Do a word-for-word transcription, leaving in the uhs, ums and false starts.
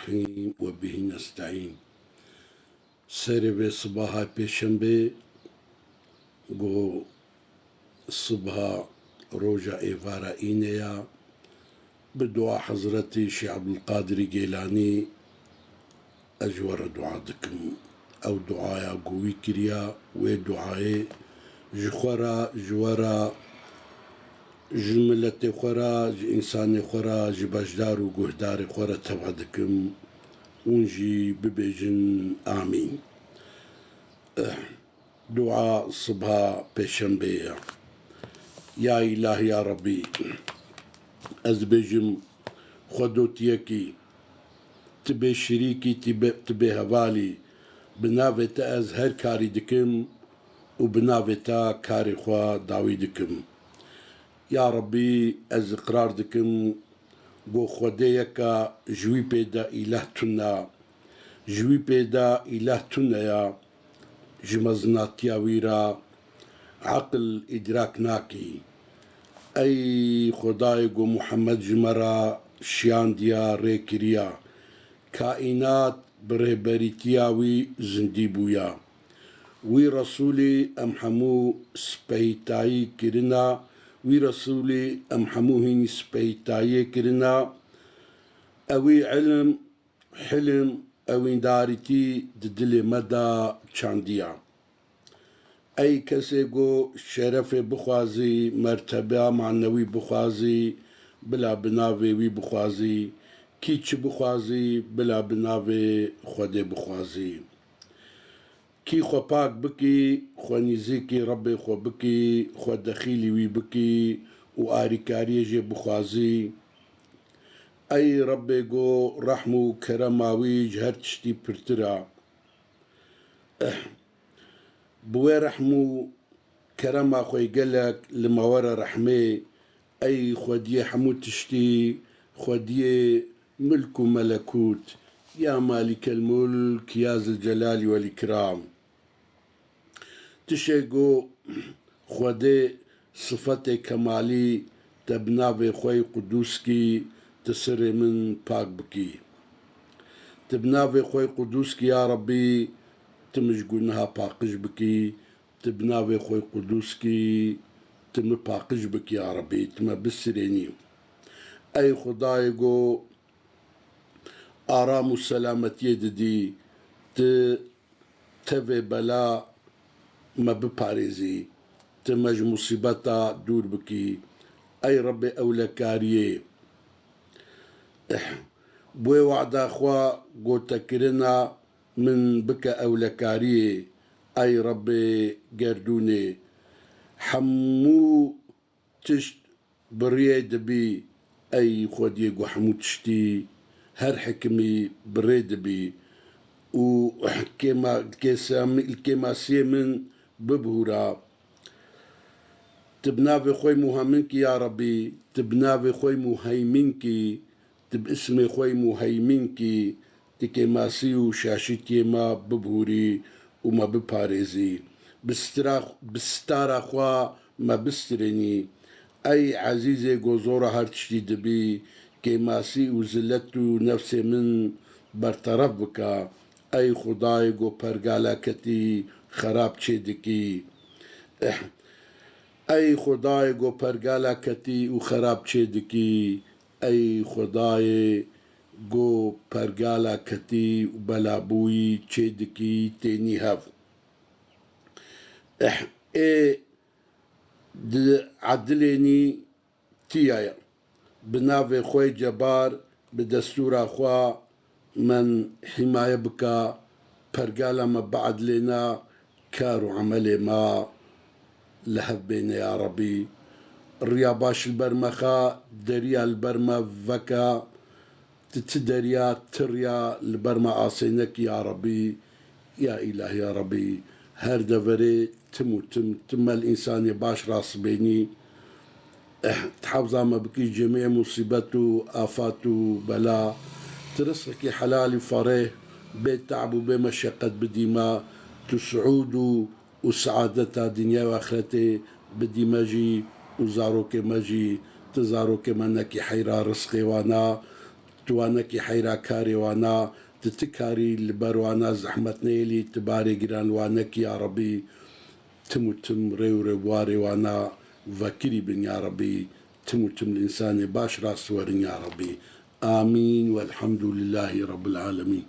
الرحيم وبه نستعين. Serê vê sibaha pêşembe, ku sibaha roja êvara înê ya, bi dua Hezretî Şêx Ebdulqadirî Gêlanî ez ji we re dua dikim. Ew duaya ku wî kiriya, wê duayê ji xwe re, ji we re, ji miletê xwe re, ji însanê xwe re, ji beşdar û guhdarê xwe re teva dikim. Hûn jî bibêjin amîn. Dua siba pêşembê ye. Ya Îlah, ya Rebbî, ez dibêjim, Xwedo tu yekî, tu bê şirîkî, tu bê, tu bê hevalî, bi navê te ez her karî dikim û bi navê te karê xwe dawî dikim. Ya Rebbî, ez iqrar dikim, ku Xwedê yek e, ji wî pê de îlah tune, ji wî pê de îlah tune ye, ji mezinatiya wî re eqil îdrak nakî. Ey Xwedayê ku Muhammed ji me re şiyandiya, rê kiriya, kaînat bi rêberîtiya wî zindî bûya. Wî Resûlî em hemû spehîtayî kirina, wî Resûlî em hemû hînî spehîtayiyê kirina. Ewî ilim, hilim, ewîndarîtî di dilê me de çandiya. Ey kesê ku şerefê bixwazî, mertebeya manewî bixwazî, bila bi navê wî bixwazî, kî çi bixwazî, bila bi navê Xwedê bixwazî. Kî xwe pak bikî, xwe nîzîkî Rebbê xwe bikî, xwe dexîlî wî bikî û arîkariyê jê bixwazî. Ey Rebbê ku rehm û kerema wî ji her tiştî pirtir e. Bi wê rehm û kerema xwe gelek li me were rehmê, ey Xwediyê hemû tiştî, Xwediyê milk û melekût, ya Malîkel Mulk, ya Zilcelalî wel Îkram. Tişê ku Xwedê sifetê kemalî te bi navê xwe yê qudûskî ti sirê min pak bikî. Ti bi navê xwe yê qudûskî ya Rebbî ti min ji guneha paqij bikî, ti bi navê xwe yê qudûskî ti min paqij bikî ya Rebbî, ti me bisirênî. Ey Xwedayê ku aram û selametiyê didî, ti tevê bela me biparêzî, ti me ji musîbeta dûr bikî. Ey Rebbê ewlekariyê, bi wê wada xwe ku te kirina min bike ewlekariyê. Ey Rebbê gerdûnê, hemû tişt bi rê dibî, ey Xwediyê ku hemû tiştî, her hikimî bi rê dibî û kêma-, kêsam-, kêmasiyê min bibihûra. Ti bi navê xwe yê Muhemminkî ya Rebbî, ti bi navê xwe yê Muheyminkî, ti bi ismê xwe yê Muheyminkî, ti kêmasî û şaşîtiyê me bibihûrî û me biparêzî. Bi stira-, bi stara xwe me bistirênî. Ey Ezîzê ku zora her tiştî dibî, kêmasî û zilet û nefsê min berteref bike. Ey Xwedayê ku pergala ketî xerab çêdikî. Ey Xwedayê ku pergala ketî û xerab çêdikî, ey Xwedayê ku pergala ketî û belabûyî çêdikî tênî hev. Ê di edilênî tiya ye. Bi navê xwe yê Cebar, bi destûra xwe men hîmaye bika, pergala me biedilêna, kar û emelê me li hev bêne ya Rebbî. Riya baş li ber me xe, deriya li ber me veke, ti ti deriya, ti riya li ber me asê nekî ya Rebbî. Ya Îlah, ya Rebbî, her deverê tim û tim, tim me li însanê baş rasibênî. Ti hefza me bikî cemê musîbet û afat û bela. Ti rizqekî helal û fereh, bê te'b û bê meşeqet bidî me. Tu siûd û, û seadeta dinya û axretê bidî me jî û zarokê me jî. Ti zarokê me nekî heyra rizqê wana. Tu wanekî heyra karê wana, tu ti karî li ber wana zehmet neyêlî, tu barê giran wanekî ya Rebî, tim û tim rê û rêbuarê wana vekirî bin ya Rebî, tim û tim li însanê baş rast werin ya Rebî. Amîn. Welhamdulillahî Rabbil Alemîn.